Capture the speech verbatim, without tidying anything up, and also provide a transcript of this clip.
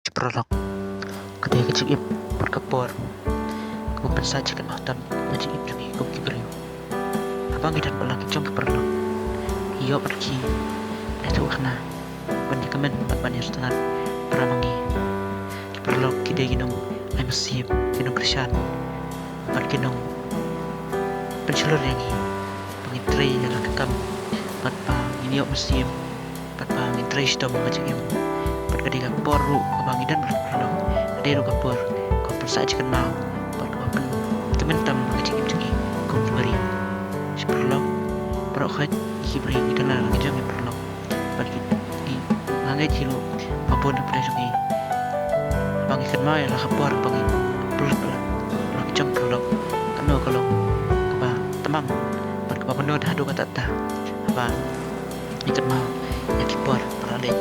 Ki paralok, ka dei ka jingim bad ka por kaba pynsah jingkynmaw tam ha ka jingim jong ngi kum ki briew. Haba ngi don bad la ki jong ki paralok, ngi ïoh bad ki, ngi ïathuhkhana ban ïakmen bad ban ïasyrdoh para ma ngi. Ki paralok ki dei ki nongai mynsiem, ki nongkyrshan bad ki nongpynshlur ïa ngi ba ngin trei ïa la ka kam bad ba ngin ïoh mynsiem bad ba ngin trei shitom ha ka jingim. Bad ka dei ka por ruh kaba ngi don bad ki paralok, ka dei ruh ka por kaba pynsah jingkynmaw bad kaba pynkmen tam ha ka jingim jong ngi kum ki briew. Shi paralok, baroh khoit ngi ki briew ngi don la ki jong ki paralok. Bad ngi, ngi, nga ngeit hi ruh ba bun na pdeng jong ngi ba ngi kynmaw ïa la ka por ba ngi pynlut la, la ki jong ki paralok, kano ka long kaba tbang bad kaba mynnud haduh katta katta. Haba ngi kynmaw ïa ki por ba la leit,